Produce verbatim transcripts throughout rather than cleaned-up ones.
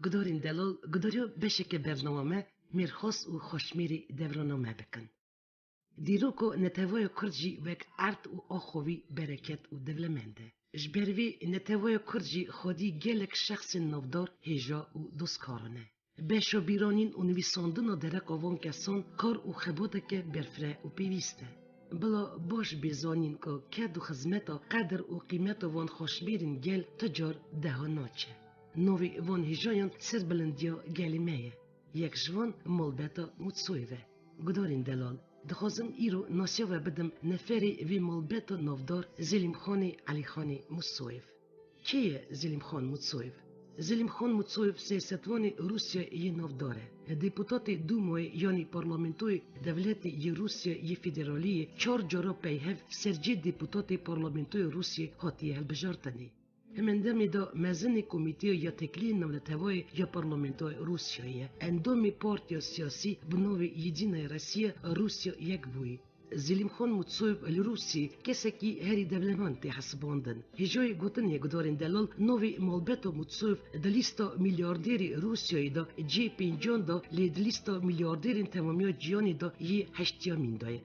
Gudarên delal, gudariya beşeke bernama me mêrxas û xweşmêrî devrana me bikin. Dîroko neteweya Kurd jî wek erd û axovî bereket û dewlemend e. Ji ber vê neteweya Kurd jî xwedî gelek şexsên navdar hêja û dostkaran e. Beşa bîranîn û nivîsandina dereqa van kesan kar û xebateke berfireh û pêwîst e. Bila baş bê zanîn ku ked û xizmeta, qedir û qîmeta van xweşmêrên gel ti car deha naçe. Navê van hêjayan serbilindiya gelê me ye. Yek ji van malbeta Mutsoyev e. Gudarên delal, dixwazim îro nasiya we bidim neferê vê malbeta navdar Zelîmxanê Elîxanê Mutsoyev. Kê ye Zelîmxan Mutsoyev? Zelîmxan Mutsoyev siyasetvanê Rûsyayê yê navdar e. Deputatê Dûmayê, yanî parlamentoyê dewletê yê Rûsyayê yê federalî ye, çar cara peyhev sercê deputatê parlamentoyê Rûsyayê hatiye hilbijartinê. Hemendemê de mezinê Komîteya ya Têkiliyên Navneteweyê ya Parlamentoya Rûsyayê ye. Endamê partiya siyasî bi navê Yedinaya Rasiya Rûsya Yekbûyî. Zelîmxan Mutsoyev li Rûsiyê kesekî herî dewlemend tê hesibandin. Hêjayê gotin yê gudarên delal, navê malbeta Mutsoyev di lîsta milyardêrê Rûsiyayê de cihê pêncan de, lê di lîsta milyardêrên temamiya cîhanê de yê heştiyamîn de ye.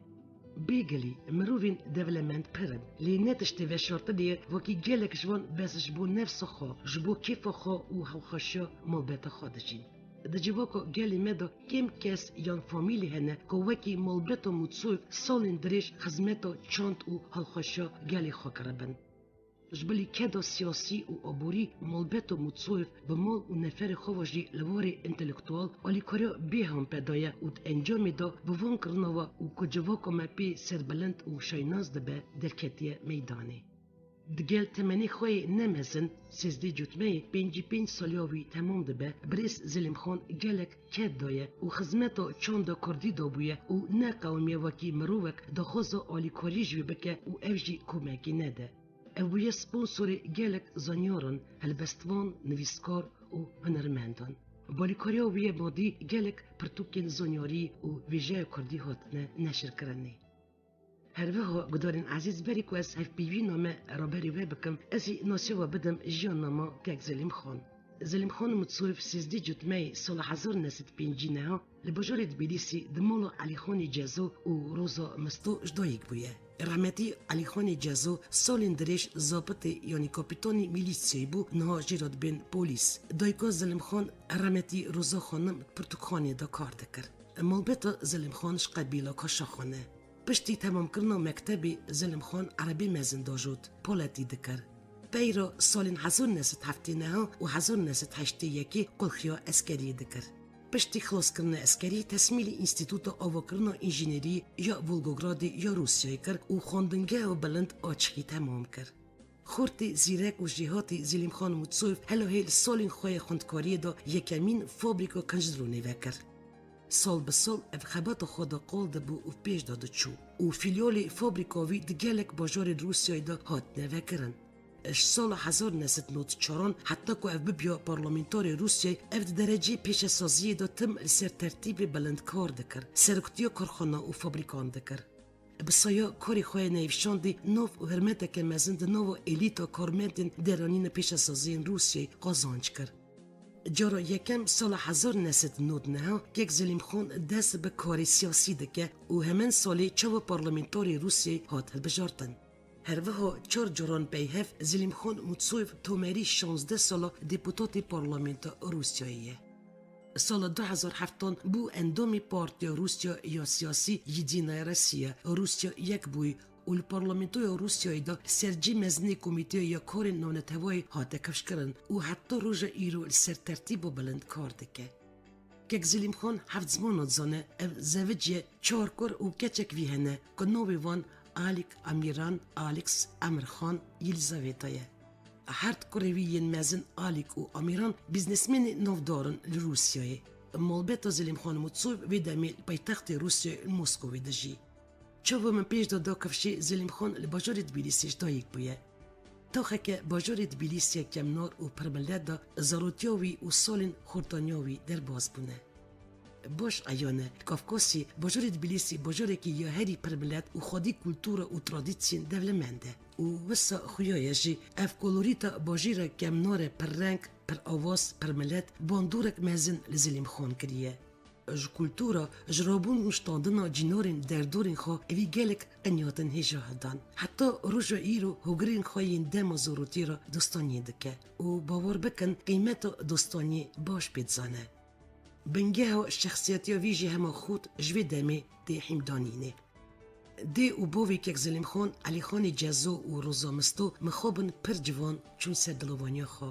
Bêgilî, mirovên dewlemend pir in, lê ne tiştê veşartinê ye, wekî gelek ji wan bes ji bo nefsa xwe, ji bo kêfa xwe û hewxweşiya malbeta xwe dijîn. Di civaka gelê me de kêm kes yan famîlî hene ku wekî malbeta Mutsoyev salên dirêj xizmeta çand û hewxweşiya gelê xwe kiribin. Ji bilî keda siyasî û aborî, malbeta Mutsoyev bi mal û neferê xwe ve jî li warê întelektual alîkariya bêhempe daye û di encamê de bi van kirina ve û ku civaka me pê serbilind û şaynaz dibe, derketiye meydanê. Digel temenê xwe yê ne mezin, sêzdeh Cotmeyê, pêncî pênc saliya wî temam dibe, birêz Zelîmxan gelek ked daye û xizmeta çanda kurdî dabûye û neqewimiye wekî mirovek daxwaza alîkariyê ji wî bike û ev jî komekî nede. Ev bûye sponsorê gelek zanyaran, helbestvan, nivîskar û hunermendan. Bi alîkariya wî yê madî gelek pirtûkên zanyarî û wêjeya kurdî hatine neşirkirinê. Her wiha gudarên ezîz, berî ku ez hevpeyvîna me raberî we bikim, ez ê nasiya we bidim jiyannama kek Zelîmxan. Zelîmxan Mutsoyev sêzdeh Cotmeyê sala hezar neh sed pêncî neh li bajarê Tbilîsî di mala Elîxanê Cezo û Roza Misto ji dayik bûye. Rehmetî Elîxanê Cezo salên dirêj zabitê, yanî kapîtanê mîlîsyayê bû, niha jê re dibên polîs. Dayika Zelîmxan, rehmetî Roza Xanim, pirtûkxanê de kar dikir. Malbeta Zelîmxan ji qebîla Kaşaxan e. Piştî temamkirina mektebê Zelîmxan erebî mezin diajot, poletî dikir. Pey re salên hezar neh sed heftê neh û hezar neh sed heştê yekê qulxiya eskeriyê dikir. Piştî xilaskirina eskeriyê tesmîlî Înstîtuta Avakirina Înjînerî ya Volgogradê ya Rûsyayê kir û xwendingeha bilind Açixî temam kir. Xortê zîrek û jêhatî Zelîmxan Mutsoyev hela hê li salên xwe yê xwendkariyê de yekemîn fabrîka kincdronê vekir. Sal bi sal ev xebata xwe de qal dibû û pêş de diçû û fîlyalê fabrîka wî di gelek bajarên Rûsyayê de hatine vekirin. Ji sala hezar neh sed nod çaran heta ku ev bibiya parlamentarê Rûsyayê, ev di dereceyê pêşesaziyê de tim li ser tertîbê bilind kar dikir, seroktiya karxana û fabrîkan dikir. Bi saya karê xwe yê neyvşandî nav û hurmeteke mezin di nava elîta karmendên deranîna pêşesaziyên Rûsyayê qazanc kir. Cara yekem sala hezar neh sed nod neh kek Zelîmxan dest bi karê siyasî dike û hemen salê çawa parlamentarê Rûsyayê hat hilbijartin. Her wiha çar caran peyhev Zelîmxan Mutsoyev tomerî şazdeh sala deputatê parlamenta Rûsyayê ye. Sala du hezar heftan bû endamê Partiya Rûsya ya siyasî Yedinaya Rasiya, Rûsya Yekbûyî, û li Parlamentoya Rûsyayê de sercî mezinê Komîteya ya Karên Navnetewayê hate kifşkirin û heta roja îro li ser tertîba bilind kar dike. Kek Zelîmxan heft zimana dizane, ev zeviciye, çar kur û keçek vî hene ku navê wan Alîk, Amîran, Alîks, Emirxan, Yelîzaveta ye. Her di kurê wî yên mezin Alîk û Amîran bîznesmenê navdar in li Rûsyayê. Malbeta Zelîmxan Mutsoyev vê demê li paytextê Rûsyayê li Moskowê dijî. Çawa min pêş de da kifşê, Zelîmxan li bajarê Tbilîsê ji dayik bûye. Taxeke bajarê Tbilîsê kemnar û pirmilet de zarotiya wî û salên xortaniya wî derbas bûne. Baş eyan e, Kafkasê, bajarê Dibîlîsî bajarekî ya herî pirmilet û xwedî kultura û tradîsyên dewlemend e. Û wisa xuya ye jî, ev kolorîta bajêra kemnar e, pirreng, piravaz, pirmilet, bandorek mezin li Zelîmxan kiriye. Ji kultura, ji rabûn û ştandina cînarên derdorên xwe evî gelek qenyatin hêja hildan. Heta roja îro hogirên xwe yên dema zorotiyê re dostaniyê dike û bawer bikin qîmeta dostaniyê baş pê dizane. Bingeha şexsiyetiya vî jî hema xurt ji vê demê tê hîmdanînê. Dê û bavê kek Zelîmxan, Elîxanê Cezo û Roza Misto mixabin pir ciwan çûn ser dilovaniya xwe.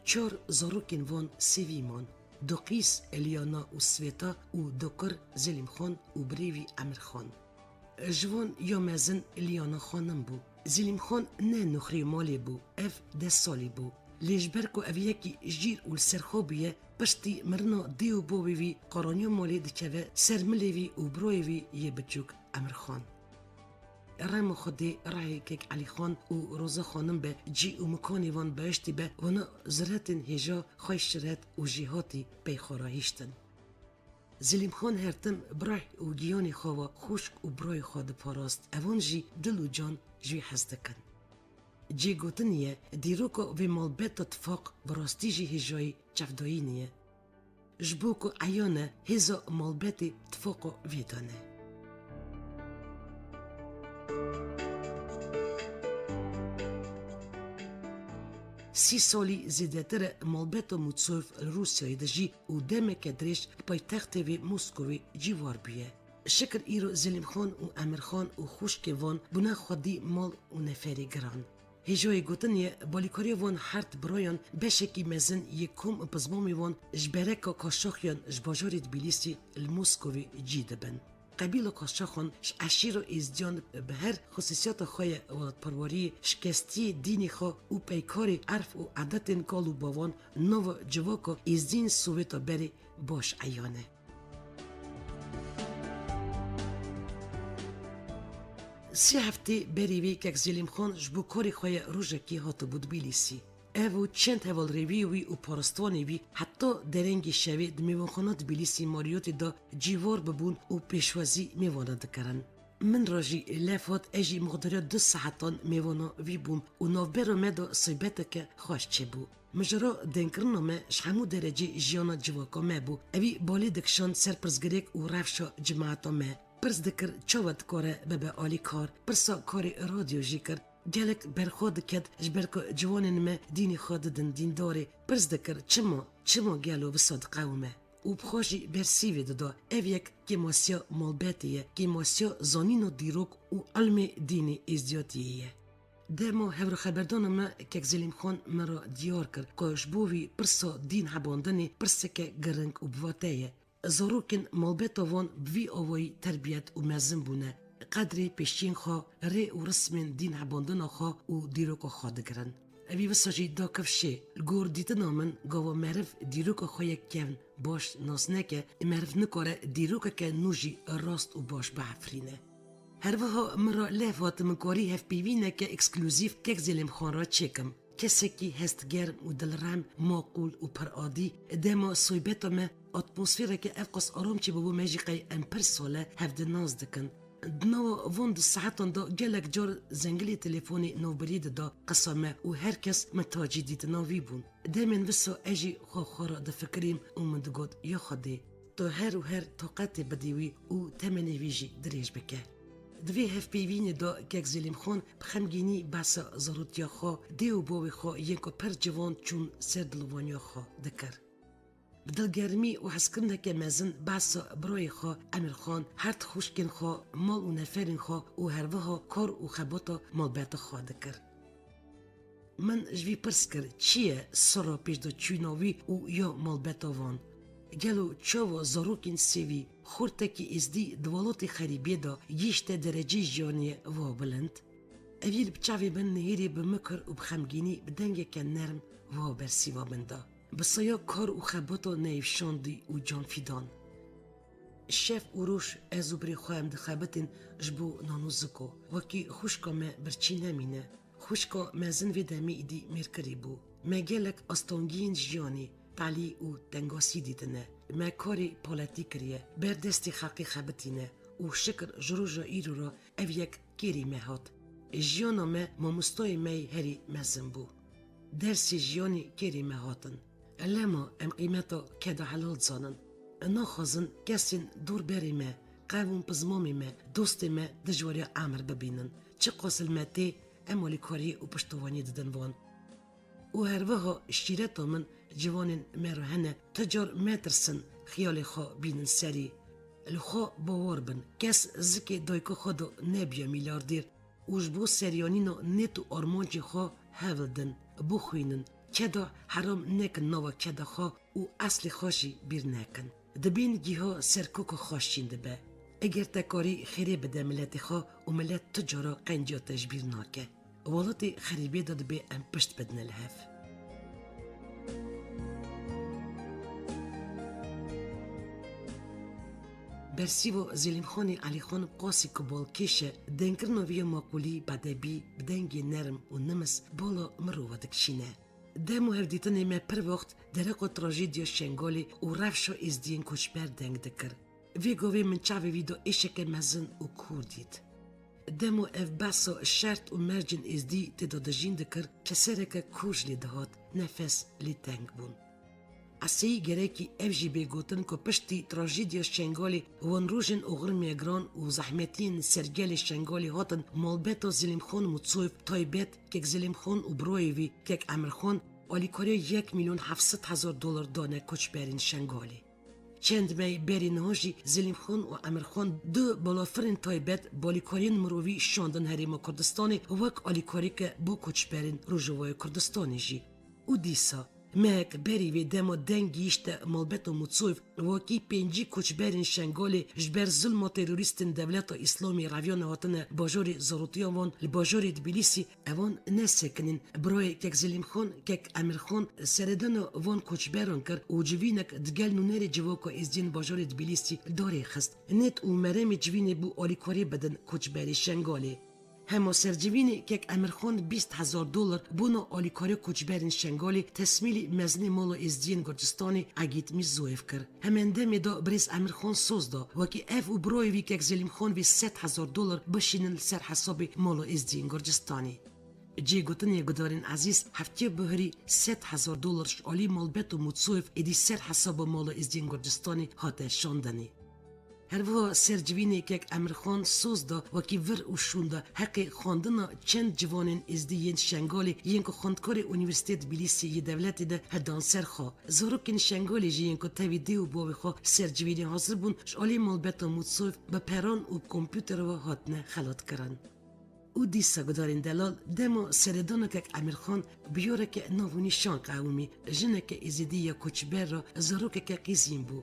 Çar zarokên van sêvî man. Du qîz Eliyana û Swêta û du kur Zelîmxan û birê wî Emirxan. Ji van ya mezin Eliyana xanim bû. Zelîmxan ne nuxrê malê bû, ev deh salî bû. Lê ji ber ku ev yekî jîr û li ser xwe bûye, piştî mirina dê û bavê wî qaraniya malê dikeve ser milê wî û birayê wî yê biçûk Emirxan. Rema Xwedê rehê kek Elîxan û Roza xanim be, cî û mikanê wan behiştî be, wana ziretên hêja xwe şiret û jêhatî pey xwe re hiştin. Zelîmxan her tim birayê û giyanê xwe ve xwişk û birayê xwe diparast. Evan jî dil û can ji wî hez dikin. Cê gotinê ye, dîroka vê malbeta tifaq bi rastî jî hêjayî çavdayînê ye. Ji bo ku eyan e, hêza malbetê tifaqa vê de ne. Sî salî zêdetir e malbeta Mutsoyev li Rûsyayê dijî û demeke dirêj li paytextê wê Moskovê cîwar bûye. Şikir îro Zelîmxan û Emirxan û xwişkê van bûne xwedî mal û neferê giran. Hêjayê gotinê ye, balîkariya van her du birayan beşekî mezin yê kom û pizmamê wan ji bereka kaşaxiyan ji bajarê Dibîlîsî li Moskovê cî dibin. Qebîla kaşaxan ji eşîra êzdiyan bi her xisûsiyata xwe ya welatperweriyê, şikestiyê dînê xwe û peykarê erf û edetên kal û bavan nava civaka êzdiyên Sowêta berê baş eyan e. Sê heftê berî vê kek Zelîmxan ji bo karê xwe ya rojekî hatibû Dibîlîsî. Ev û çend hevalrêwiyê wî û paristvanê wî heta derengê şevê di mêvanxana Dibîlîsî Marriott-ê de cîwar bibûn û pêşwazî mêvana dikirin. Min re jî lev hat, ez jî muxderiya du saetan mêvana wî bûm û navbera me de sohbeteke xweş çêbû. Mijara denkirina me ji hemû derecê jiyana civaka me bû. Evî balê dikişand ser pirsgirêk û rewşa cemaeta me. Pirs dikir, çawa dikare bibe alîkar? Pirsa karê radyo jî kir. Gelek berxwe diket, ji ber ku ciwanên me dînê xwe didin dîndarê. Pirs dikir, çima, çima gelo wisa diqewime? Û bi xwe jî bersîvê dida. Ev yek kêmasiya malbetê ye, kêmasiya zanîna dîrok û ilmê dînê êzdiyatiyê ye. Dema hevroxeberdana me kek Zelîmxan me re diyar kir ku ji bo wî pirsa dîn hebandinê pirseke giring û bivate ye. Zarokên malbeta wan bi vî awayî terbiyet û mezin bûne. Qedrê pêşiyên xwe, rê û rismên dîn hebandina xwe û dîroka xwe digirin. Evî wisa jî da kifşê. Li gor dîtina min, gava meriv dîroka xwe yek kevn baş nas neke, meriv nikare dîrokeke nû jî rast û baş biefirîne. Her wiha min re lev hat, min karî hevpeyvîneke ekskluzîf kek Zelîmxan re çêkim. Kesekî hestgerm û dilrem, maqûl û piradî, dema sohbeta me atmosfereke evqas aram çêbûbû, me jî qey em pir sal e hevdî nas dikin. Di nava van du saetan de gelek car zengilê telefonê navbirî dida qisa me û her kes mitacî dîtina wî bûn. Demên wisa ez jî xwe xwe re difikirîm û min digot, ya Xwedê, tu her û her taqetê bidî wî û temenê wî jî dirêj bike. Di vê hevpeyvînê de kek Zelîmxan bi xemgînî behsa zarotiya xwe, dê û bavê xwe yên ku pir ciwan çûn ser dilovaniya xwe dikir. Bi dilgermî û hezkirineke mezin behsa birayê xwe Emirxan, her du xwişkên xwe, mal û neferên xwe û herwiha kar û xebata malbeta xwe dikir. Min ji vî pirs kir, çi ye sirra pêşdaçûna wî û ya malbeta van? Gelo çawa zarokên sêvî, xortekî êzdî di welatê xerîbiyê de gihîşte dereceyê jiyanê wa bilind? Evî li bi çavê min nihêrî bi min kir û bi xemgînî, bi dengeke nerm wa bersîva min da. Bi saya kar û xebata neyêfşandî û canfîdan. Şev û roj ez û birê xwe em dixebitin ji bo nan û ziko. Wekî xwişka me birçî nemîne. Xwişka mezin vê demê îdî mêrkirî bû. Me gelek astangiyên jiyanê, Talî û tengasî dîtine. Me karê paletî kiriye, ber destê xelkê xebitîne û şikir ji roja îro re ev yek kêrî me hat. Jiyana me mamostoyê me yê herî mezin bû. Dersê jiyanê kêrî me hatin. Lema em qîmeta keda helal dizanin. Naxwazin kesên dorberê me, qewm pizmamê me, dostê me dijwariya emir bibînin. Çiqas li me tê, em alîkariyê û piştevaniyê didin wan. Û herwiha şîreta min ciwanên me re hene, tu car metirsin, xiyalê xwe bînin serî. Li xwe bawer bin, kes zikê dayika xwe de nebûye mîlyardêr û ji bo seryanîna nêt û armancê xwe hewl din, bixwînin, keda heram nekin nava keda xwe û eslê xwe jî bîr nekin. Dibên giha ser koka xwe şîn dibe. Eger te karî xêrê bide miletê xwe û milet tu cara qenciya te ji bîr nake. Welatê xerîbê de dibê em pişt bidine li hev. Bersîvo Zelîmxanê Elîxan Qasî ku balkêş e, dengkirina vî ya maqûlî, bedebî, bi dengê nerm û nimis bala mirova dikişîne. Dem û hevdîtinê me pir wext dereqa trajediya Şengalê û rewşa êzdiyên koçber deng dikir. Vê gavê min çavê wî de êşeke mezin û kûr dît. Dema ev behsa şert û mercên êzdî tê de dijîn dikir, kesereke kûr ji lê dihat, nefes lê teng bûn. Eseyî gerekî ev jî bê gotin ku piştî trajediya Şengalê, wan rojên oxirmê giran û zehmetiyên ser gelê Şengalê hatin malbeta Zelîmxan Mutsoyev taybet kek Zelîmxan û birayê wî kek Emirxan alîkariya yek milyon heft sed hezar dolar dane koçberên Şengalê. Çend meh berî niha jî Zelîmxan û Emirxan du balafirên taybet bi alîkariyên mirovî şandin Herêma Kurdistanê wek alîkarîke bo koçberên Rojavayê Kurdistanê jî. Û dîsa, mehek berî vê dema deng gihîşte malbeta Mutsoyev, wekî pêncî koçberên Şengalê ji ber zilma terorîstên Dewleta Îslamê reviyane hatine bajarê zarotiya wan li bajarê Tbilîsî. Evan nesekinîn. Birayê kek Zelîmxan, kek Emirxan seredana van koçberan kir û civînek digel nûnerê civaka êzdiyên bajarê Tbilîsî darê xist. Nêt û meremê civînê bû alîkarî bidin koçberê Şengalê. Hema ser civînê kek Emirxan bîst hezar dolar bona alîkariya koçberên Şengalê tesmîlî mezinê mala êzdiyên Gurcistanê Egît Mîrzoyev kir. Hemen demê de birêz Emirxan soz da, wekî ev û birayê wî kek Zelîmxan vê sed hezar dolar bişînin li ser hesabê mala êzdiyên Gurcistanê. Cê gotinê gudarên ezîz, heftiya bihurî sed hezar dolar ji alî malbet û Mutsoyev êdî ser hesaba mala êzdiyên Gurcistanê hate şandinê. Herwiha ser civînê kek Emirxan soz da, wekî vir û şûn da heqê xwendina çend ciwanên êzdî yên Şengalê yên ku xwendkarê Unîversîteyê Tbilîsî yê dewletê de hedan ser xwe. Zarokên Şengalê jî yên ku tevî dê û bavê xwe ser civînê hazir bûn, ji alî malbeta Mutsoyev bi peran û kompûterê ve hatine xelatkirin. Û dîsa gudarên delal, dema seredana kek Emirxan biyareke nav û nîşan qewimî, jineke êzidî ya koçber re zarokeke qîzîn bû.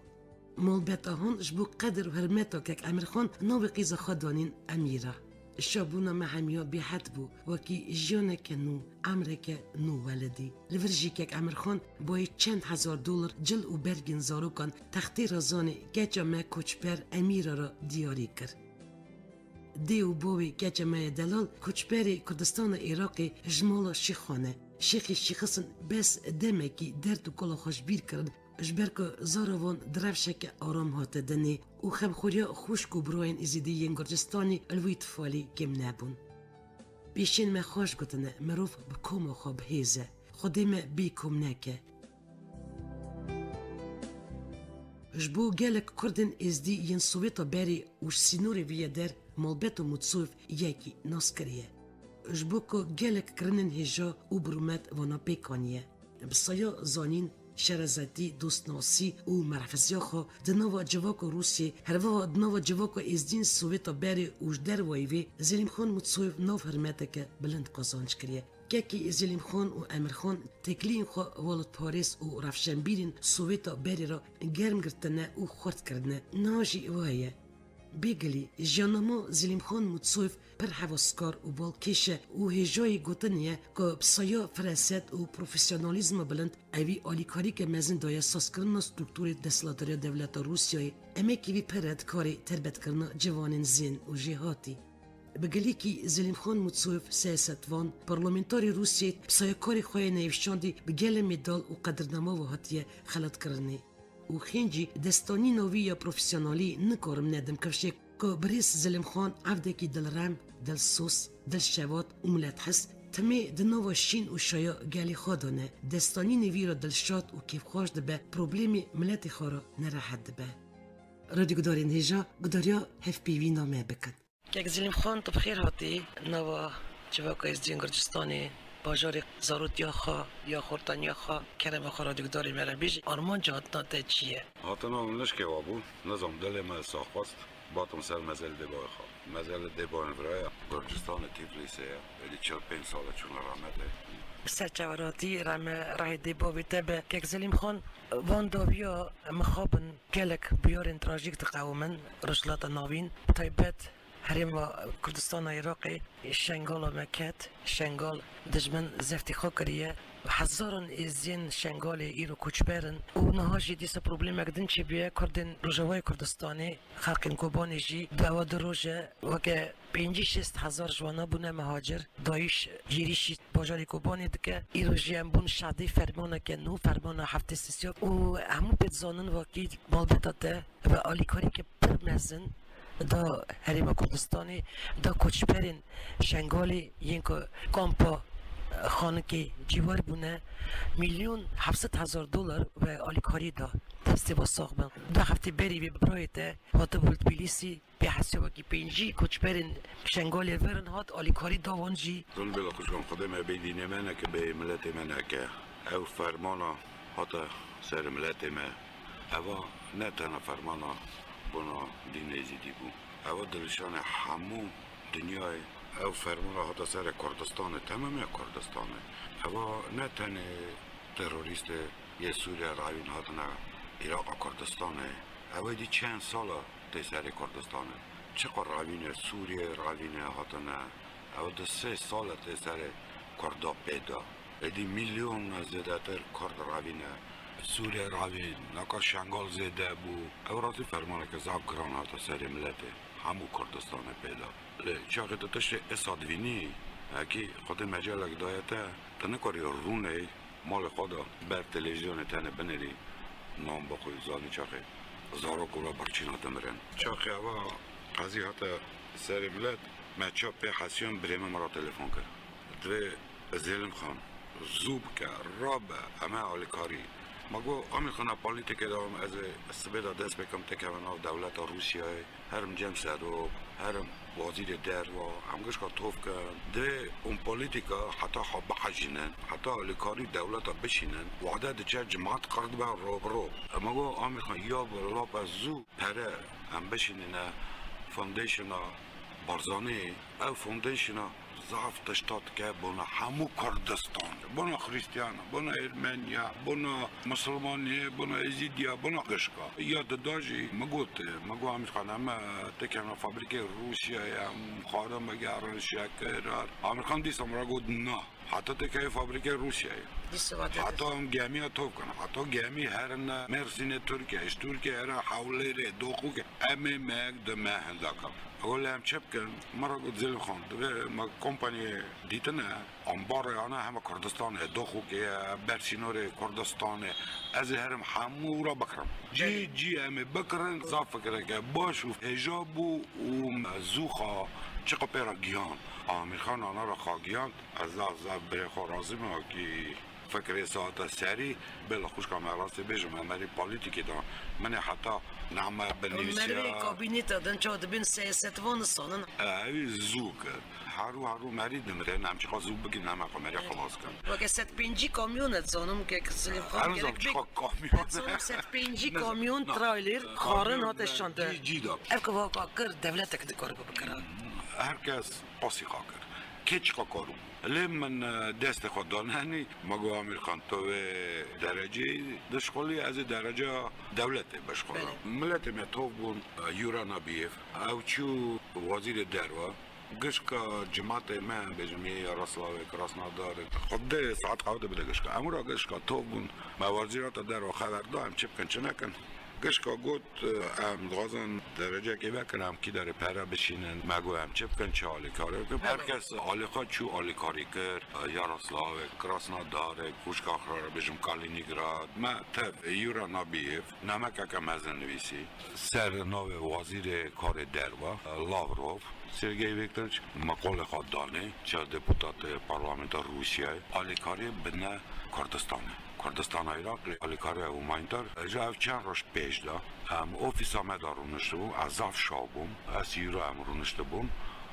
Malbeta han ji bo qedir û hurmeta kek Emirxan navê qîza xwe danîn Emîra. Şabûna me hemiya bêhed bû, wekî jiyaneke nû, emreke nû welidî. Li vir jî kek Emirxan bayê çend hezar dolar cil û bergên zarokan textê razanê keça me koçber Emîra re diyarî kir. Dê û bavê keça me yê delal koçberê Kurdistana Iraqê ji mala Şêxan e. Şêxê Şêxisin bes demekî derd û kala xwe ji bîr kirin, ji ber ku zara wan di rewşeke aram hate dinê û xemxweriya xwişk û birayên Êzidî yên Gurcistanê li wî tifalî kêm nebûn. Pêşên me xweş gotine, mirov bi koma xwe bi hêz e. Xwedê me bê kom neke. Ji bo gelek Kurdên Êzdî yên Sowêta berê û ji sînorê vî yê der malbeta Mutsoyev yekî nas kiriye. Ji bo ku gelek kirinên hêja û bi rûmet vana pêk aniye. Bi saya zanîn, şerezetî, dostnasî û merhefeziya xwe di nava civaka Rûsiyê, herwiha di nava civaka Êzdiyên Sowêta berê û ji dervayî vê, Zelîmxan Mutsoyev nav hurmeteke bilind qazanc kiriye. Kekî Zelîmxan û Emirxan têkiliyên xwe welatparêz û rewşenbîrên Sowêta berê re germ girtine û xurt kirine. Niha jî wiha ye. Bêgilî, jiyannama Zelîmxan Mutsoyev pir hevaskar û balkêş e û hêjayî gotinê ye ku bi saya firaset û profesyonalîzma bilind ewî alîkarîke mezin daye sazkirina strukturê desthilatdariya dewleta Rûsyayê. Emekê wî pir e di karê terbetkirina ciwanên zên û jêhatî. Bi gelekî Zelîmxan Mutsoyev siyasetvan, parlamenterê Rûsiyê bi sayekarê xwe yê neyvşandî bi gelê medal û qedirnama ve hatiye xelatkirinê. Û xêncî destanîna wî ya profesyonelî nikarim nedim kifşek ku birêz Zelîmxan evdekî dilrem, dilsoz, dilşewat û milethes timê di nava şîn û şaya gelê xwe de ne. Destanînê wî re dilşad û kêfxweş dibe, problemê miletê xwe re nerehet dibe. Radyogudarên hêja, gudariya hevpeyvîna me bikin. Kek Zelîmxan, tu bi xêr hatî nava civaka Êzidiyên Gurcistanê, bajarê zarotiya xwe ya xortaniya xwe, kerema xwe radyogudarê me re bêjî, armanca hatina te çi ye? Hatina min nişkê we bû, nizam dilê me sax xwest, batim ser mezelê dêbayê xwe. Mezelê dêbayên vira ye, Gurcistanê Tîflîsê ye, êdî çil pênc sal e çûne rehmetê. Ser çaverhatî re me rehê dêbavê te be. Kek Zelîmxan, van dawiya mixabin gelek bûyerên trajîk diqewimin Rojhilata Navîn, bi taybet Herêma Kurdistana Iraqê, Şengala me ket, Şengal dijmin zeftî xwe kiriye. Hezaran êziyên Şengalê îro koçber in û niha jî dîsa problemek din çêbûye. Kurdên Rojavayê Kurdistanê, xelkên Kobanê jî di ewa du roj e weke pêncî şêst hezar ji wana bûne mihacir. DAIŞ êrîşî bajarê Kobanê dike. Îro jî em bûn şahdê fermaneke nû, fermana heftê sisiya û hemû pê dizanin wekî malbata te ve alîkariyeke pir mezin da Herêma Kurdistanê, da koçberên Şengalê yên ku kampa, e, Xanikê cîwar bûne, milyon heft sed hezar dolar ve alîkarî da. Destê ve sax bin. Du heftê berî vê bi birayê te hatibû li Tbilîsî, pê hesiyabekî pêncî koçberên Şengalê verin hat, alîkarî da wan jî. Zon bêla xwişkan, Xwedê me bê dînê me neke, bê miletê me neke. Ew fermana hate ser miletê me. Eva ne tena fermana bona dînê Êzidî bû. Eva dilşanê hemû dinyayê. Ew fermana hate serê Kurdistanê, temamiya Kurdistanê. Eva ne tenê terorîstê yê Sûriye ravîn hatine Îraqa Kurdistanê. Ew êdî çend sal e tê serê Kurdistanê. Çiqa ravîne Sûriye ravîne hatine. Ew di sê sal e tê serê Kurda pê de. Êdî milyon zêdetir Kurd ravîne. Sûriye ravîn, naka Şengal zêde bû. Ew rastî fermaneke zaf giran hate serê miletê. Hemû Kurdistanê pê de. Lê çaxê tu tiştê Esad vînî, hekî Xwedê mecelek daye te, tu nikarî rûnê malê xwe de ber televîzyonê tenê binêrî, nan bixwî, zanî çaxê zarok û birçîna dimirin. Çaxê eva qezî hate serê milet, me çap pê hesiyan birê min min re telefon kir. Divê Zelîmxan zû bike, rabe, em he alîkarî. Me got, Amîrxan, polîtîkê de em, ez ê sibê de dest pê kim, têkevim nav dewleta Rûsyayê. Herim cem serok, herim wezîrê derve, em gişka tov kin. Divê hûn polîtîka heta xwe bihejînin, heta alîkarî dewleta bişînin. Wade diçe, cimat qir dibe, ro bi ro. Me got, Amîrxan, ya bi lape zû pere em bişînine foundationa Barzanî. Ew foundationa zaf tişta dike bona hemû Kurdistan. Bona Xrîstiyan, bona Ermeniya, bona Misilmaniyê, bona Êzîdiya, bona gişka. Ya dida jî min got, min got, Amîrxan, em têkevna fabrîkê Rûsya ye, em xwarin bigerin şekir. Amîrxan dîsa min re got, na. Heta têkevê fabrîkê Rûsya ye. Dîsa va te Heta em gemiya tov kin. Heta gemî herine Mêrsînê Tirkiye, ji Tirkiye here Hewlêrê, Doxûkê. Em ê mehek du meh hinda kin. Ew lê em çi bikin? Min re got, Zelîmxan, divê me kompaniyê dîtine, ambarê ana heme Kurdistanê, Doxûkê ye, bersînorê Kurdistanê. Ez ê herim hemû re bikirim. Cî Belê. cî em ê bikirin, zaf fikireke baş û hêja bû û zû xwe çiqa pê re giyan. Amîrxan ana re xwe giyan. Ez zaf zaf birê xwe razî me, wekî fikrê sahata serî, bêla xwişka me rastî bêjim, em herî polîtîkê de. Min ê heta name binivîsiya. Merivê kabîneta din çawa dibin siyasetvan nisanin. Ewî zû kir. Herû herû merî dimirin, em çiqa zû bikin, em xwe merî xilas kin. Weke sed pêncî kamyon et zanim ke Zelîmxan Em gerek zam bik. çiqa kamyon. Et zanim sed pêncî kamyon trailer xarin hate şande. Cî, cî da. Ev ke waka kir, devletek dikare bikira. Her kes pasî xwe kir. Kê çiqa kar bû? Lê min, e, destê xwe dane henî, me got, Amîrxan, to vê dereceyê dişixulî, ez ê dereca dewletê bişixulim. Belê. Miletê me tov bûn, e, Yura Nabiyev, ew çû wezîrê derve, gişka cimatê me, bêjim, yê Yaroslavê, Krasnodarê, xwedê saet qewete bide gişka. Em wira gişka tov bûn, me wezîrata derve xeber da, em çi bikin, çi nekin. Gişka got, em dixwazin derecekê vekin, em kî derê pere bişînin, me got em çi bikin, çi alîkarî bikin. Her kes alîka çû alîkarî kir, Yaroslavê, Krasnodarê, xwişka xwe re bêjim Kaliningrad, me tev, Yura Nabiyev, namekeke mezin nivîsî. Ser navê wezîrê karê derve, Lavrov, Sergey Viktorovîç, me qolê xwe danê, çar deputatê parlamenta Rûsyayê, alîkariyê bidine Kurdistanê. Kurdistana Iraqê, alîkariya humanitar, ji ev çend roj pêş de, em ofîsa me de rûniştibûn, ez zaf şaş bûm, ez Yura em rûniştibûn,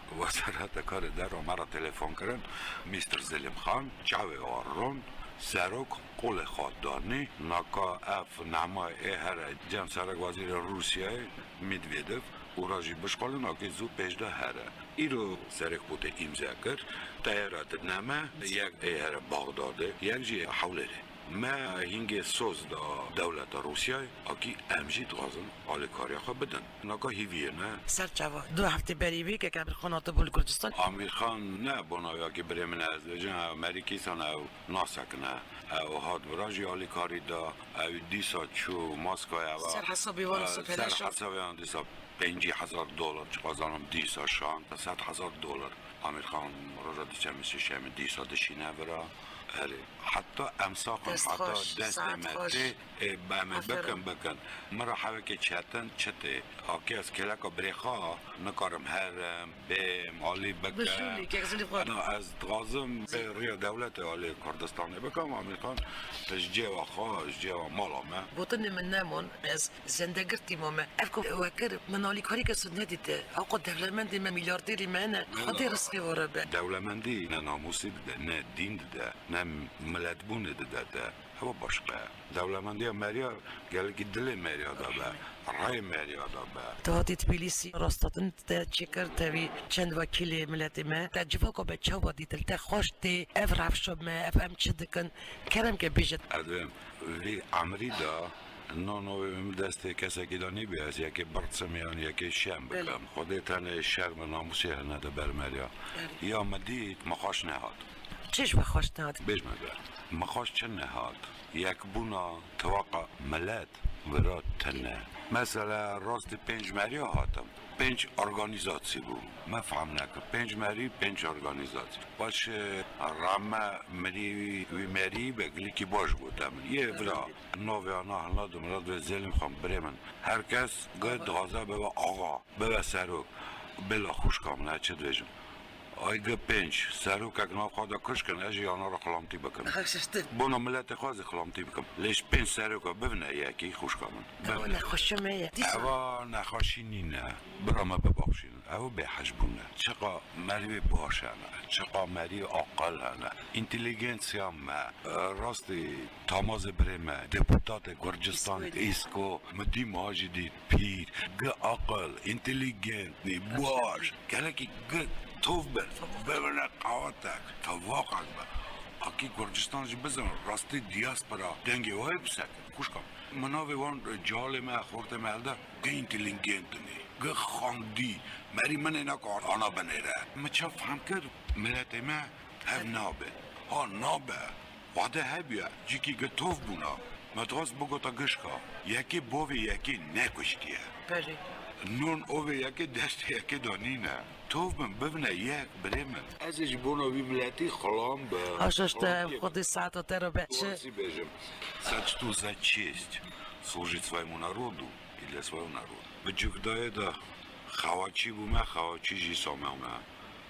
wezareta karê derve me re telefon kirin, Mîster Zelîm Xan, çavê wan rûn, serok qolê xwe danî, naka ev nema ê here cem serok wezîrê Rûsyayê, Medvedev, û ra jî bişkolin, akê zû pêş de here. Îro serek potê îmze kir, teyara di neme, yek ê here Baxdadê, yek jî Hewlêrê. Me hingê soz da dewleta Rûsyayê, akî em jî dixwazin alîkariya xwe bidin. Naka hîviyê ne. Ser çava du heftê berî vê kek Emîrxan hatibû li Kurdistan. Amîrxan ne bona ya ki birê min ez dibêjim, ew merî kîsan ew nasekine. Ew hat bira jî alîkarî da, ew dîsa çû Moskvaya ve. Ser hesabê wan, e, ser hesabê wan dîsa pêncî hezar dolar, çi qazanim dîsa şan, sed hezar dolar. Amîrxan roja diçemê sêşemê dîsa dişîne vira. Erê, heta em saxin, heta destê me tê, ê, em ê bikin, bikin. Min re hevekê çetin çi tê. Akê ez kêleka birê xwe nikarim herim, bêm, alî bikim. Na, ez dixwazim bê rêya dewletê alî Kurdistanê bikim, Amîrxan ji cêwa xwe, ji cêwa mala me. Gotinê min nemon, ez zendegirtî mame. Ev ku we kir, min alîkarî kes nedîte. Ew qo dewlemendê me, mîlyarderî me ne. Xwedê rizqê we re be. Dewlemendî ne namûsî dide, ne dîn dide, ne miletbûnê dide te. Ew başqe. Dewlemendiya meriya gelekî dilê meriya de be, rayê meriya de be. Tu hatî Tbilîsî, rastatin te çêkir, tevî çend wekîlê miletê me. Te civaka be çawa dît, li te xweş tê, ev rewşa me, ev em çi dikin? Kerem ke bêje. Ez vê, vî emrî de, no, no, min destê kesekî de nîbî, ez yekê birçim yan yekê şerm bikim. Xwedê tenê şerm û namûsê hene di ber meriya. Ya min dît, min xweş nehat. Çi ji we xweş nehat? Bêj me be, min xweş çi nehat? Yekbûna tifaqa milet vira tune. Mesela rastî pênc meriya hatim. Pênc organîzatsî bû. Me fehm nekir. Pênc merî, pênc organîzatsî. Paşê rame mirî wî merî be, gilîkî baş gote min. Yê vira navê ana hina du mirat ve Zelîm Xan birê min. Her kes got dixwaze bibe axa, bibe serok. Bila xwişka min, ez çi dibêjim? Ay gi pênc serokek nav xwe de kuşkin, ez jî yana re xilamtî bikim. Bona miletê xwe ez ê xilamtî bikim. Lê ji pênc seroka bivine yekî xwişka min. Ew nexweşî me ye. Dîsa. Eva nexweşî nîne. Bira me bibaxşînin. Ew bêhej bûne. Çiqa merivê baş hene. Çiqa merî aqil hene. Înteligensiya me. Rastî tamazê birê me. Deputatê Gurcistan, Îsko, Îsko. Min dî ma jî dît. Pîr, gi aqil, înteligenî, baş, gelekî gi tov bin, bibine qawetek, tevaqek be. Akî Gurcistan jî bizin, rastî diaspora dengê wê bisekin. Xwişka min, navê wan calê me, xortê me helde, gi înteligentinî, gi xandî, merî min ê neka ana binêre. Min çav fehm kir, miletê me hev nabe. Ha nabe. Wade hebûye, cîkî gi tov bûna. Me dixwest bigota gişka. Yekê bovê yekê nekuştiye. Belê. Non ovê yekê destê yekê de nîne. Tov bin bibine yek, birê min. Ez ê ji bona wî miletî xilam be. Haşa ji te, ev xwedê saeta te re be. Çi? Farsî bêjim. Сочту за честь служить своему народу и для своего народа. Bi cukdayê de xewaçî bûme, xewaçî jî same me.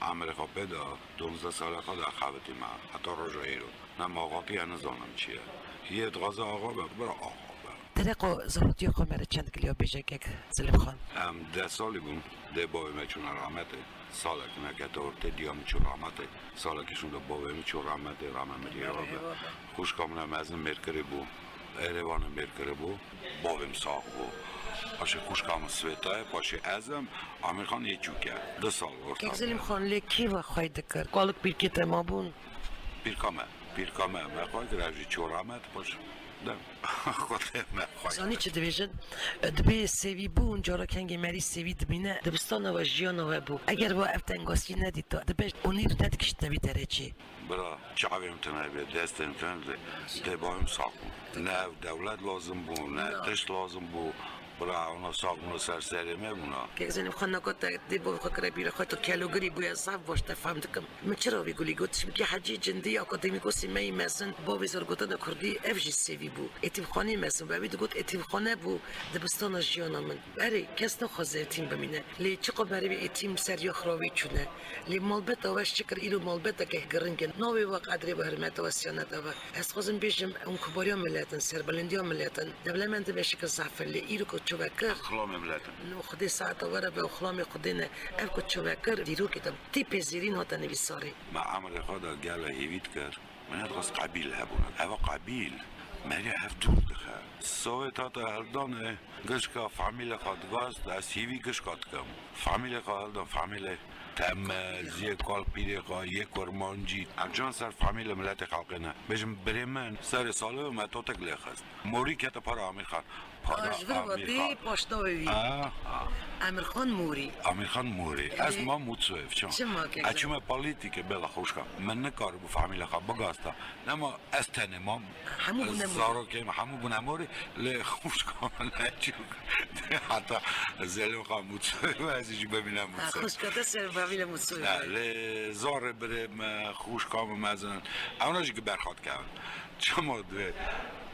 Emirê xwe pê de, duwazdeh sala xwe de xebitî me, heta roja îro. Ne maqatî ye, nizanim çi ye. Yê dixwaze axa be, bira axa be. Dereqo zarotiya xwe me re çend kiliya bêje kek Zelîm Xan. Em deh salî bûn, dê bavê me çûne rehmetê. Salek nekete ortê diya min çû rehmetê. Salekî şûnde bavê min çû rehmetê, rehme mirî wa be. Xwişka min e mezin mêrkirî bû. Êrêvanê mêrkirî bû. Bavê min sax bû. Paşê xwişka min Swêta ye, paşê ez im, Amîrxan yê çûk e. Du sal orta. Kek Zelîm Xan, lê kî ve xwey dikir? Kalik pîrkê te mabûn? Pîrka me. Pîrka me, me xwey kir, ev jî çû rehmet, paşê. Dem. Xwedê me xweş. Zanî çi dibêjin? Dibê sêvî bû, cara kengê merî sêvî dimîne, dibistana we jiyana we bû. Eger we ev tengasiyê nedîta, dibe û nîr nedikiştine vî derê çê. Bira, çavê min tune bê, destê min tune bê, dê bavê min sax bû. Ne ev dewlet lazim bû, ne tişt lazim bû. Bira, ona sax bû, ser serê me bûna. Kek Zelîm Xan, naka te dê bavê xwe kire bîra xwe, tu kelogirî bûye, zaf baş te fehm dikim. Min çira vî gulî got? Çimkî Hecî Cindî, akademîkosê me yî mezin, bavê zor gotine kurdî, ev jî sêvî bû. Êtîmxaneyê mezin bû, ew ê digot êtîmxane bû dibistana jiyana min. Erê, kes naxwaze êtîm bimîne. Lê çiqa merivê êtîm ser ya xiravî çûne. Lê malbeta we şikir îro malbeteke giring e. Navê we, qedrê we, hirmeta we, siyaneta we. Ez dixwazim bêjim, hûn kubariya milet in, serbilindiya milet in. Dewlemendê me şikir zaf in, lê îro ku çi we kir, Xilamê milet in. Xwedê saeta we re be û xilamê Xwedê ne. Ev ku çi we kir, dîrokê te tê pêzêrîn hate nivîsarê. Me emrê xwe de gele hêvî dikir. Min nedixwest qebîl hebûna. Eva qebîl meriya hev dûr dixe. Sowêt hate hildanê, gişka famîlê xwe digast, ez hîvî gişka dikim. Famîlê xwe hildan, famîlê temiz, yê kalpîrê xwe, yê kurmancî. Em can ser famîlê miletê xelqê ne. Bêjim birê min serê salê me totek lê xist. Morî kete para Amîr Xan. Para Ji vir we Amîr bê Xan. Paşnavê wî. Ah, ah. Emir Xan Morî. Amîr Xan Morî. Ez Ê, ma Mutsoyev, çima? Çima kek? Ez çûme polîtîke, bela xwişka. Min nikaribû famîlê xwe bigasta. Nema ez tenê mam. Hemû bûne Morî. Zarokê min hemû bûne Morî. Lê xwişka min neçû. Heta Zelîm Xan Mutsoyev, ez jî bimîne Ha, Mutsoyev. Xwişka te ser famîlê Mutsoyev. Ha, lê zarê birê me, xwişka min mezin. Ewna jî ki berxat kevin. Çima divê,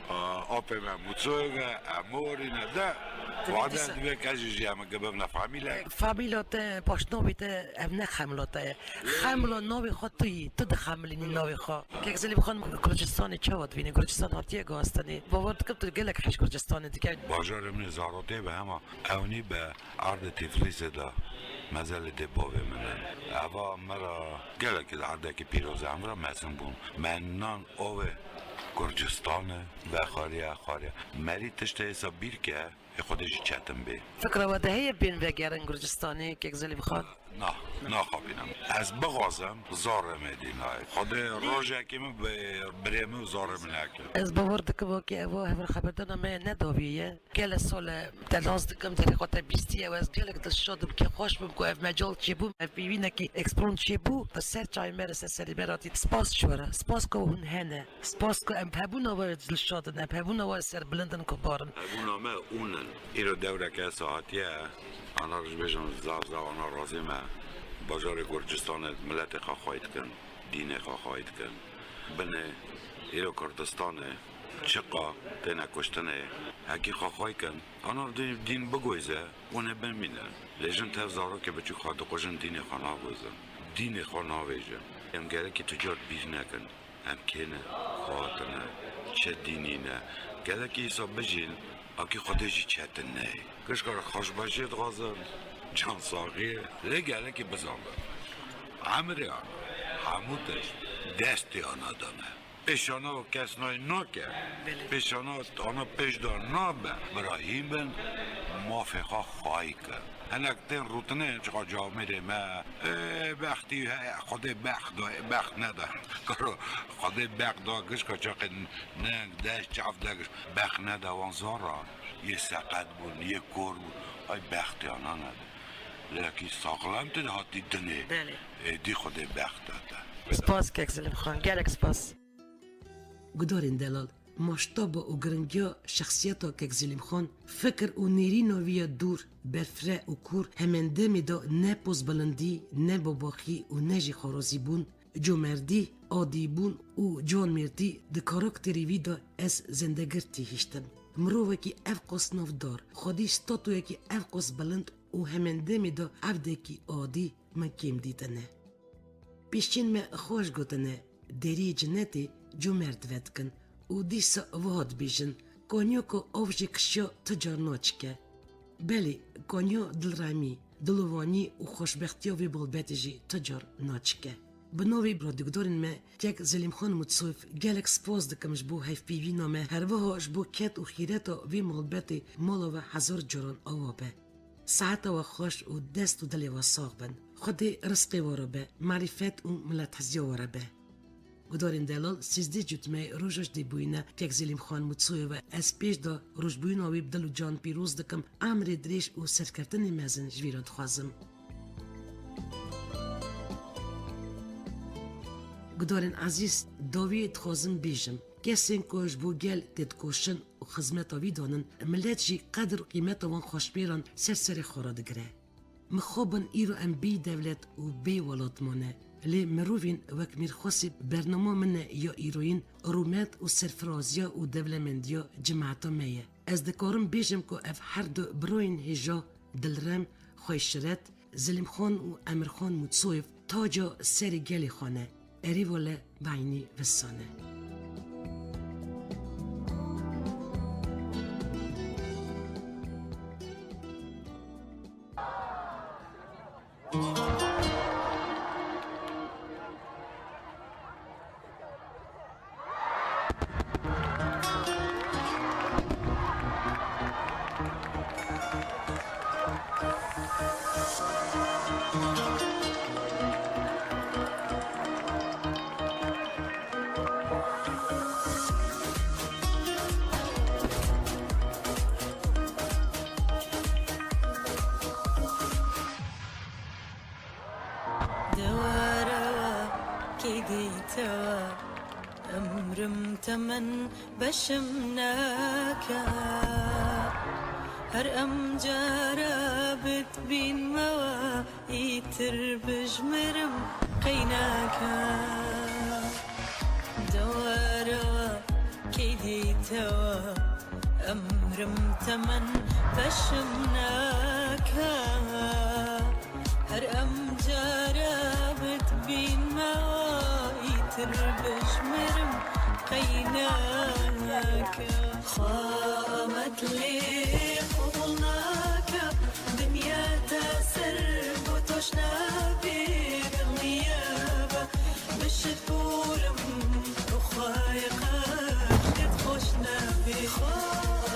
a, apê me Mutsoyev e, em Morî ne de. Divê Wade dîsa divê ke jî jî em gibibne famîle. Famîla te, paşnavê te, ev ne xemla te ye. Xemla navê xwe tu yî, tu dixemilînî navê xwe. Kek Zelîm Xan, Gurcistanê çawa dibînî? Gurcistan hatiye guhastinê. Bawer dikim tu gelek hej Gurcistanê dike. Bajarê min ê Zarotê be hema ewnî be erdê Tiflîsê de mezelê dê bavê min in. Eva me ra gelekî di erdekî pîroz e, em ra mezin bûn. Me nan ovê Gurcistanê vexwariye, xwariye. Merî tiştê êsa bîr ke, ê Xwedê jî çetin bê. Fikra we de heye bên vegerin Gurcistanê, kek Zelîm Xan? Na, naxapînim. Ez bixwazim, zarê me dî nayê. Xwedê rojekê min bi birê min û zarê min neke. Ez bawer dikim, wekî ev hevir xeberdana me ne dawî ye. Gelek sal e te nas dikim, derê xwe te bîstiye û ez gelek dilşad im, kêfxweş bim ku ev mecal çêbû, ev pêvînekî ekspron çêbû, bi ser çavê me re, ser serê me re hatî. Spas ji we re, spas ku hûn hene, spas ku em hebûna we dilşad in, em hebûna we serbilind in ku bar in. Hebûna me hûn in. Îro dewreke saetiye, ana ji bêjin zaf zaf ana razî me. Bajarê Gurcistanê miletê xwe xwey dikin, dînê xwe xwey dikin. Binê îro Kurdistanê çiqa têne kuştinê, hekî xwe xwey kin. Ana dîn, dîn bigoyze, hûn ê bimînin. Lê jin tev zarokê biçûk xwe dikujin, dînê xwe nagozin. Dînê xwe navêjin. Em gerekî tu car bîr nekin. Em kê ne, ku hatine, çi dînî ne. Gelekî îsa bijîn, akî Xwedê jî çetin neyê. Gişka re xweşbeşiyê dixwazin, cansaxiyê. Lê gelekî bizanbin. Emrê ana, hemû tişt, destê ana dane. Pêşana kes nayê nake. Belê. Pêşana ana pêş de nabe. Bira hîn bin, mafê xwe xwayî kin. Hinek tên rûtinê çiqa camêrê me, ê, bextî heye, Xwedê bext da, bext neda. Karo, Xwedê bext da, gişka çaqê neng, deş, çav de giş. Bext neda wan zara. Yê seqet bûn, yê kor bûn. Ay bextê ana neda. Lê kî saxlem tê hatî dinê. Belê. Êdî Xwedê bext da te. Spas kek Zelîm Xan, gelek spas. Gudarên delal, maştaba û giringiya şexsiyeta kek Zelîm Xan, fikir û nêrîna wî ya dûr, berfireh û kûr, hemen demê de ne pozbilindî, ne babaxî û ne jî xwarozîbûn, comerdî, adîbûn û ciwanmêrdî di karakterê wî de ez zendegir têhiştim. Mirovekî ev qas navdar, xwedî statuyekî ev qas bilind û hemen demê de evdekî adî, min kêm dîtine. Pêşên me xweş gotine, deriyê cinetê comerd vedikin û dîsa wiha dibêjin, kanya ku av jê kişiya ti car naçike. Belê, kanya dilremî, dilovanî û xweşbextiya vê malbetê jî ti car naçike. Bi navê biradigudarên me, kek Zelîmxan Mutsoyev, gelek spas dikim ji bo hevpeyvîna me, herwiha ji bo ked û xîreta vê malbetê mala we hezar caran awa be. Saeta we xweş û dest û dilê we sax bin. Xwedê rizqê we re be, marîfet û milethiziya we re be. Gudarên delal, sîzdeh cotmeyê roja ji dê bûyî ne, kek Zelîmxan Mûtsoyê ve. Ez pêş de rojbûyîna wî bi dil û can pîroz dikim, emrê dirêj û serkeftinê mezin ji vî re dixwazim. Gudarên ezîz, dawiyê dixwazim bêjim, kesên ku ji bo gel têdikoşin û xizmeta wî danin, milet jî qedir û qîmeta wan xweşmêran ser serê xwe radigire. Mixabin îro em bê dewlet û bê welat mane. Lê mirovên wek Mîr Xwesî bernama min e ya îroyîn, rûmet û serfiraziya û dewlemendiya cemaeta me ye. Ez dikarim bêjim ku ev her du birayên hêja, dilrem, xweşiret, Zelîmxan û Emirxan Mûtsoyev taca serê gelê xwe ne. Erê wele beynî visan e. Dewara we kê dîtewa, emrim temen beşim neke. Her em cara bitbînmewa, îtir bijmirim qey neke. Dewara we kê dîtewa, emrim temen beşim neke. Her em cara bitbînmewa, îtir bijmirim qey neke. Xwe amet lê qebûl nake, dinya te ser bo toş nabê, dinya be. Bişit borim, Xwayê qet lêt xweş nabê. Xwe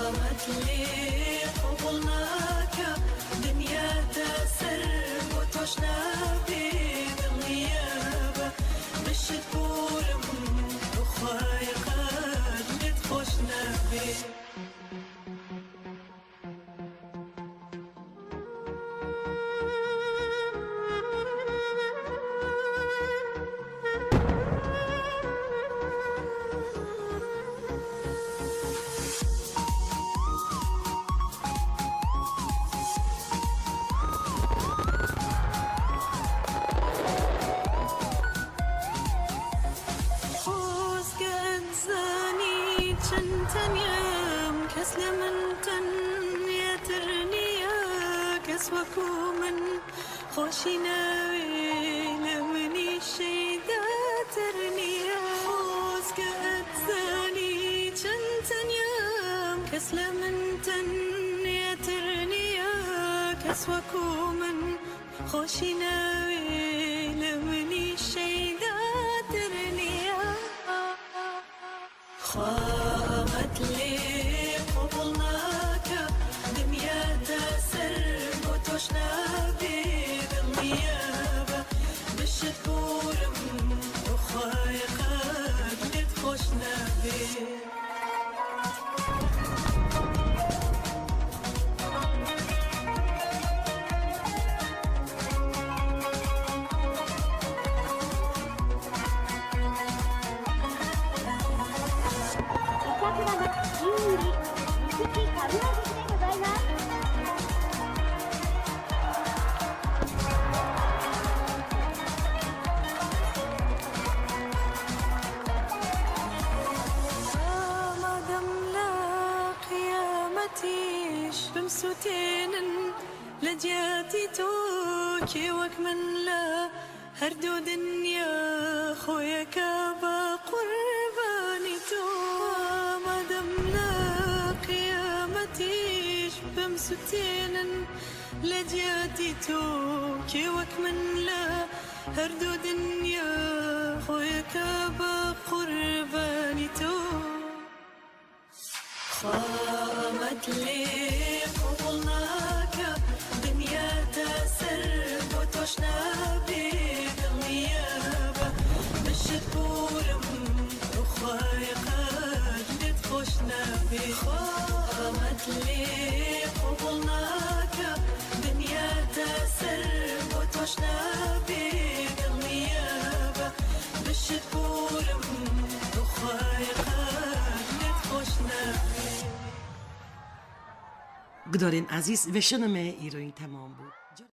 amet lê qebûl nake, dinya te ser bo toş nabê, dinya be. Bişit borim, Xwayê qet lêt xweş nabê. Xwezge zanî çend tenyam, kes li min tenyatir niya, kes wekû min xweşî newê, li minî şeydatir niya. Xwezge zanî çend tenyam, kes li min tenyatir niya, kes wekû min xweşî newê, li minî şeydatir niya. Xwe amet lê qebûl nake, dinya te ser bo toş nabê, dinya be. Bişit borim, Xwayê qet lêt xweş nabê. Madem li qiyametî ji bim sûtênin, li cihetî to kê wek min li her du dinya xwe yeke be qurbanî to. Madem li qiyametî ji bim sûtênin, li cihetî to kê wek min li her du dinya xwe yeke be qurbanî to. Xwe amet lê qebûl nake, dinya te ser bo toş nabê, dinya be. Bişit borim, Lê qebûl nake, dinya te ser bo toş nabê, dil niyebe, bişiporim, bi xwe qet net xweş nabê. Gudarên ezîz, veşana me îroyîn temam bû.